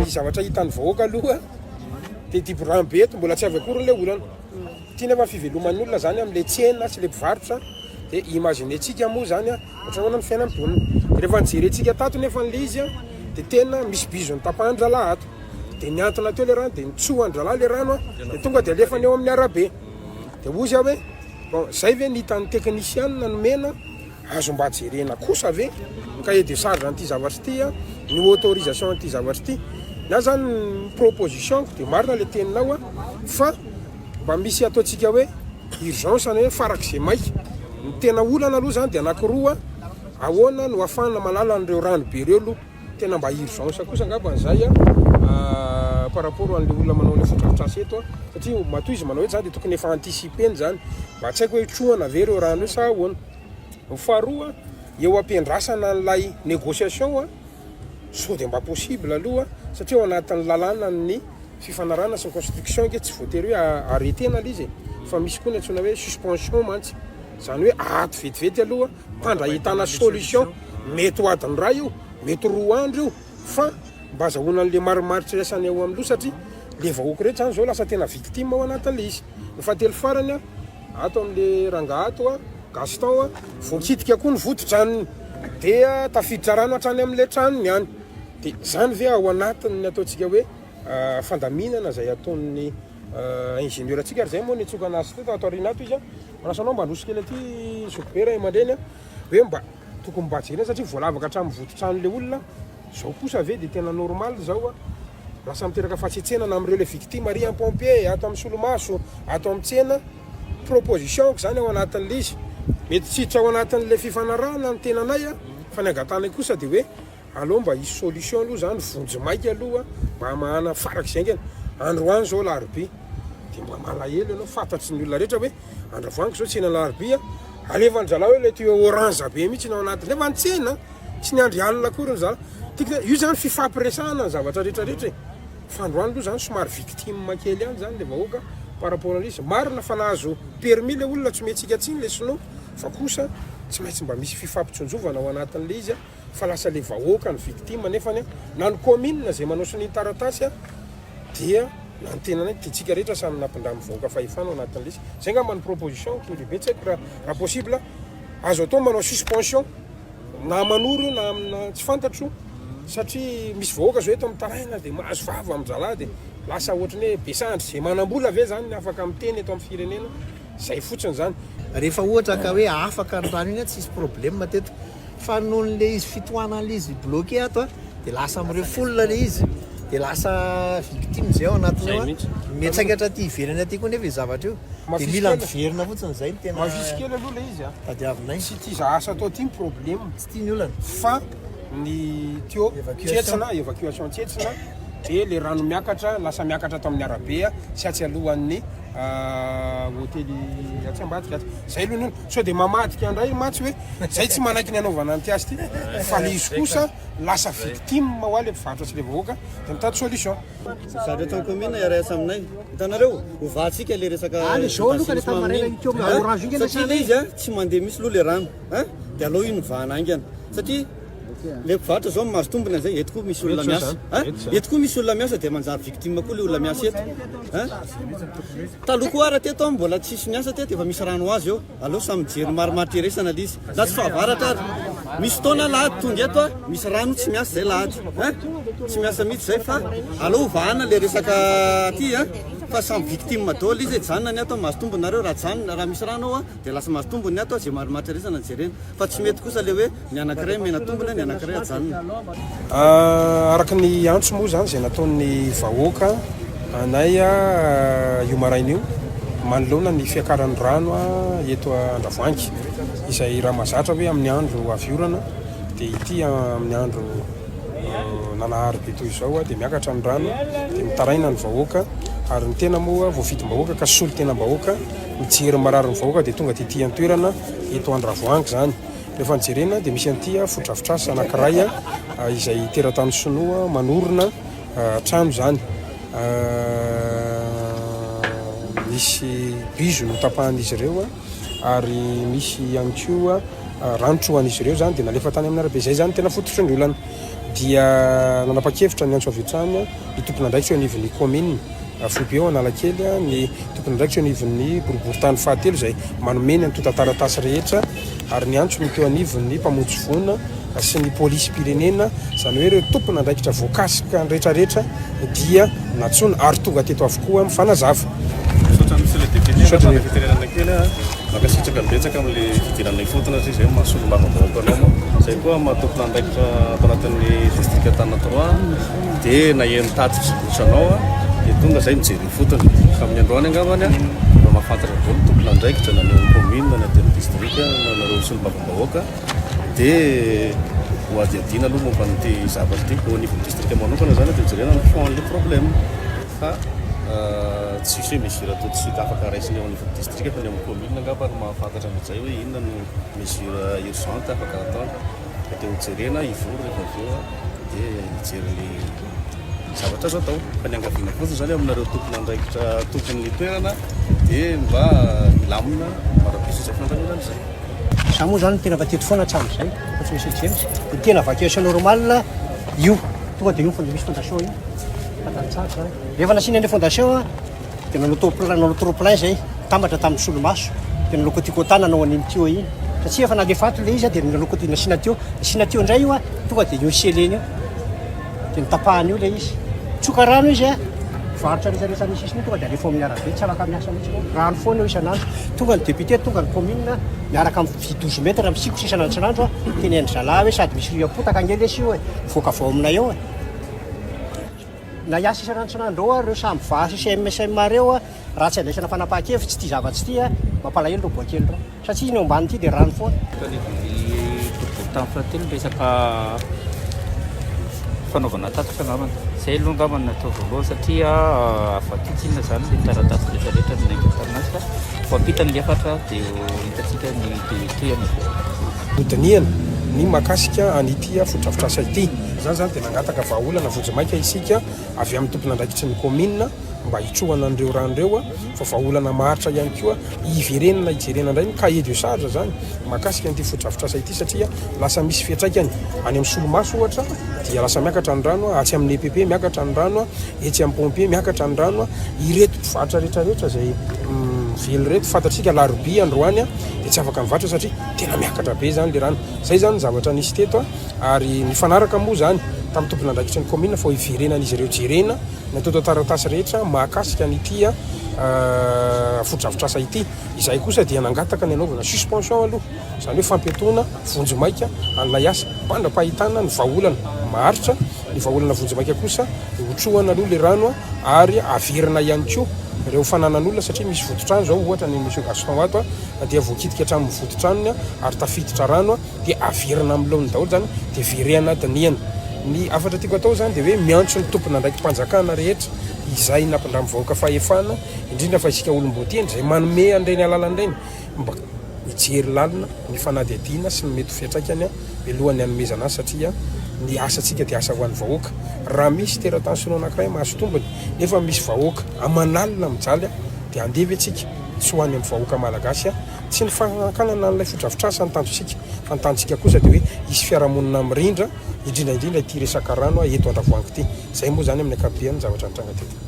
Ny zavatra hitan'ny vahoaka aloha dia dibo rano be eto, mbola tsy avy akory ilay olana. Ity nefa fiveloman'ny olona zany amin'ilay tsena sy ilay mpivarotra dia imaginer-tsika moa zany ohatran'ny ahoana ny fiainan'ny mponina. Dia rehefa nijerentsika tato nefa an'ilay izy dia tena misy bizo notapahan-drahalahy ato. Dia nihantona teo ilay rano dia nitsohan-drahalahy ilay rano dia tonga dia alefany eo amin'ny arabe. Dia hozy aho hoe bon zay ve ny hitan'ny teknisianina nomena Azo mba jerena kosa ve ny cahier de charge an'ity zavatra ity a, ny autorisation an'ity zavatra ity. Ny ahy zany ny proposition-ko dia marina ilay teninao a, fa mba misy ataontsika hoe urgence na hoe farak'izay maika. Ny tena olana aloha zany dia anankiroa, ahoana no ahafahana manala an'ireo rano be ireo aloha. Tena mba urgence kosa angambany zay a, par rapport an'le olona manao an'le fotodrafitrasa eto a, satria matoa izy manao eto zany dia tokony efa anticiper-ny zany, mba tsy haiko hoe trohana ve ireo rano io sa ahoana. Ny faharoa, eo am-piandrasana an'ilay négociation a, sao dia mba possible aloha, satria ao anatin'ny lalànan'ny fifanarahana sy ny construction ange tsy voatery hoe arrêter-na ilay izy e, fa misy koa ny antsoina hoe suspension mantsy, izany hoe ato vetivety aloha mpandra ahitana solution, mety ho adiny iray io, mety ho 2 andro io, fa mba azahoana an'le marimaritra iraisana eo amin'ny loha satria le vahoaka rehetra zany zao lasa tena victime ao anatin'le izy. Ny fahatelo farany a, ato amin'le rangahy ato a, Gaston a, voakitika koa ny voditranony dia tafiditra rano hatrany amin'le tranony any. Dia zany ve ao anatin'ny ataontsika hoe fandaminana izay ataon'ny ingénieur antsika ary zay moa niantsokana azy teto ato aoriana ato izy a. Manasa anao mba handroso kely aty zokibe ray aman-dreny a, hoe mba tokony mba jerena satria voalavaka hatramin'ny voditranon'le olona, zao kosa ve dia tena normal zao a, lasa miteraka fahatsetsenana amin'ireo le victime ary amin'ny pompier, ato amin'ny solomaso, ato amin'ny tsena, proposition-ko zany ao anatin'le izy, mety tsy hiditra ao anatin'le fifanarahana ny tenanay a, fa ny angatanay kosa dia hoe Aleo mba hisy solution aloha zany vonjy maika aloha mba hamahana farak'izay haingana. Androany zao alarobia dia mba malahelo ianao fantatry ny olona rehetra hoe Andravoahangy zao tsena alarobia alefan-dry zalahy hoe ilay tuyau orange be mihitsy ny ao anatiny nefa ny tsena tsy niandry alina akory ny zalahy. Tiako io zany fifampiresahana ny zavatra rehetra rehetra e. Fa androany aloha zany somary victime kely ihany zany le vahoaka par rapport an'izy. Marina fa nahazo permis le olona tsy omentsika tsiny le sinoa fa kosa tsy maintsy mba misy fifampitsinjovana ao anatin'le izy. fa lasa le vahoaka ny victime nefany na ny commune zay manao sonia taratasy dia na ny tenanay dia tsika rehetra samy nampindramin'ny vahoaka fahefana ao anatin'le izy zay ngamba ny proposition ko lehibe tsy haiko raha possible azo atao manao suspension na manoro io na amina tsy fantatro satria misy vahoaka zao eto mitaraina dia mahazo vava amin-drahalahy dia lasa ohatran'ny hoe be sandry zay manam-bola ve zany ny afaka miteny eto amin'ny firenena zay fotsiny zany. Rehefa ohatra ka hoe afaka ny rano iny an tsisy problème teto. Fa noho le izy fitohanan'le izy bloqué ato a, de lasa amin'ireo foule le izy, de lasa victime zay ao anatiny ao a, miantraika aty ivelany aty koa nefa io zavatra io, de mila miverina fotsiny zay no tena Mafisy kely aloha le izy a. tadiavinay. Tsy ity za asa atao ity ny problème. Tsy ity ny olana. Fa ny tuyau tsetsina, évacuation tsetsina, de le rano miakatra, lasa miakatra ato amin'ny arabe sy atsy alohan'ny hotely atsy ambadika atsy. Zay aloha ny olana. Sao dia mamadika indray mantsy hoe zay tsy manaiky ny hanaovana an'ity asa ity fa le izy kosa lasa victime hoa le mpivarotra sy le vahoaka dia mitady solution. Zavatra ataon'ny commune iaraha-miasa aminay. Hitanareo, ovatsika le resaka assainissement amin'iny. Satria le izy tsy mandeha mihitsy aloha le rano. Dia aleo iny vahana haingana. Satria le mpivarotra zao mahazo tombony an'izay, eto koa misy olona miasa. Eto koa misy olona miasa dia manjary victime koa le olona miasa eto. Taloha koa ara teto mbola tsisy niasa teto efa misy rano ho azy eo. Aleo samy mijery ny marimaritra iraisana le izy. Na tsy fahavaratra ary. Misy fotoana alahady tonga eto misy rano tsy miasa zay lahady. Tsy miasa mihitsy zay fa aleo hovahana le resaka aty fa samy victime daholo izy e. Janona ny ato mahazo tombony nareo raha janona raha misy rano ao dia lasa mahazo tombony ny ato ze marimaritra iraisana no jerena. Fa tsy mety kosa le hoe ny anakiray omena tombony ny anakiray ajanona. Araka ny antso moa izany izay nataon'ny vahoaka anay io maraina io manoloana ny fiakaran'ny rano eto Andravoahangy izay raha mahazatra hoe amin'ny andro avy orana dia ity amin'ny andro nanahary be toy izao dia miakatra ny rano dia mitaraina ny vahoaka ary ny tena moa voafidim-bahoaka ka solontenam-bahoaka mijery ny mararin'ny vahoaka dia tonga tety an-toerana eto Andravoahangy izany. Rehefa nojerena dia misy an'ity fotodrafitrasa anankiray izay teratany sinoa manorina trano izany. Misy bizo notapahan'izy ireo ary misy ihany koa rano trohan'izy ireo izany dia nalefa tany amin'ny arabe. Izay izany tena fototry ny olana. dia nanapa-kevitra niantso avy hatrany ny tompon'andraikitra eo anivon'ny kaominina foibe eo Analakely, ny tompon'andraikitra eo anivon'ny boriborintany fahatelo izay manome ny antontan-taratasy rehetra ary niantso ny teo anivon'ny mpamonjy voina sy ny polisim-pirenena, izany hoe ireo tompon'andraikitra voakasika rehetrarehetra dia nantsoina ary tonga teto avokoa mifanazava. Misaotra an'i Monsieur le Député angamba ny fitenenana kely a. Mankasitraka betsaka amin'le fidirana ifotony satria izay no maha solombavambahoaka anao moa. Izay koa maha tompon'andraikitra ato anatin'ny distrika Antananatoroa dia naheno tatitra sy bosy anao dia tonga izay mijery ifotony. Fa amin'ny androany angambany efa mahafantatra daholo ny tompon'andraikitra na ny ao amin'ny commune na aty amin'ny distrika na nareo solombavambahoaka. Dia ho hadihadiana aloha momba an'ity zavatra ity. Eo anivon'ny distrika manokana izany dia hojerena ny fond an'ilay problème. Fa tsy hisy hoe mesure tout de suite afaka raisina eo anivon'ny distrika fa ny ao amin'ny commune angamba no mahafantatra an'izay hoe inona no mesure urgente afaka ataony. Fa dia hojerena hivory rehefa avy eo dia hijery ny zavatra azo atao. Fa ny angaviana fotsiny izany aminareo tompon'andraikitra tompon'ny toerana dia mba hilamina mandra-pisy izay fandaminana izay. Za moa zany tena efa teto foana hatramin'izay fa tsy misy James de tena évacuation normale io tonga de io misy fondation io fantany tsara zany rehefa nasiana an'ilay fondation a de nanao trop plein nanao trop plein zay tambatra tamin'ny solomaso de nanao coticota nanao an'iny tuyau iny satria efa nalefa ato le izy a de nanao coti nasiana tuyau nasiana tuyau indray io a tonga de io scellé-ny io Dia notapahana io ilay izy. Tsoka rano izy a, varotra rehetra rehetra any sisiny io tonga dia alefa ao amin'ny arabe, tsy afaka miasa mihitsy ianao. Rano foana eo isan'andro. Tonga ny député, tonga ny commune, miaraka amin'ny vy 12 mètres misikotra isan'andro isan'andro a, tenenin-dry zalahy hoe sady misy riam-potaka ange lesy io e, mivoaka avy ao aminay ao e. Na hiasa isan'andro isan'andro eo ary ireo samy va sy MSM ireo a, Raha tsy andraisana fanapahan-kevitra ity zavatra ity a, mampalahelo ireo boakely ireo. Satria iny eo ambany ity dia rano foana. Teo anivon'ny boriborintany fahatelo ny resaka fanaovana tatitra angambany. Izay aloha angamba no natao voalohany satria avy aty tsinona izany ilay taratasy rehetra rehetra no niainga taminazy fa ho ampita ny hafatra dia ho hitantsika ny tohiny avy eo. Hodinihana ny mahakasika an'ity fotodrafitrasa ity. Izany izany dia nangataka vahaolana vonjimaika isika avy amin'ny tompon'andraikitry ny kaominina mba hitrohana an'ireo rano ireo fa vahaolana maharitra ihany koa hiverenana hijerena indray ny cahier de charge zany mahakasika an'ity fotodrafitrasa ity satria lasa misy fiantraikany any amin'ny solomaso ohatra dia lasa miakatra ny rano atsy amin'ny EPP miakatra ny rano etsy amin'ny pompier miakatra ny rano ireto mpivarotra rehetra rehetra izay mively ireto fantatsika alarobia androany dia tsy afaka mivarotra satria tena miakatra be zany le rano zay zany ny zavatra nisy teto ary nifanaraka moa zany tamin'ny tompon'andraikitry ny commune fa hiverenan'izy ireo jerena ny antontan-taratasy rehetra mahakasika an'ity fotodrafitrasa ity. Izahay kosa dia nangataka ny hanaovana suspension aloha, izany hoe fampiatoana vonjimaika an'ilay asa mandra-pahitana ny vahaolana maharitra. Ny vahaolana vonjimaika kosa dia hotrohana aloha ilay rano ary averina ihany koa ireo fananan'olona satria misy voditrano izao ohatra ny an'i Monsieur Gaston ato dia voakitika hatramin'ny voditranony ary tafiditra rano dia averina amin'ny laoniny daholo izany dia verehana dinihana. Ny hafatra tiako atao izany dia hoe miantso ny tompon'andraiki-panjakana rehetra izay nampindramin'ny vahoaka fahefana, indrindra fa isika olom-boatendry izay manome an'ireny alalana ireny mba hijery lalina ny fanadihadiana sy ny mety ho fiantraikany mialohan'ny hanomezana azy satria ny asantsika dia asa ho an'ny vahoaka. Raha misy teratany sinoa anankiray mahazo tombony nefa misy vahoaka aman'alina mijaly dia handeha ve tsika? Tsy ho any amin'ny vahoaka malagasy. Tsy ny fanakanana an'ilay fotodrafitrasa no tanjontsika fa ny tanjontsika kosa dia hoe hisy fiarahamonina mirindra, indrindra indrindra ity resaka rano eto Andravoahangy ity. Izay moa izany amin'ny ankapobeny ny zavatra nitranga teto.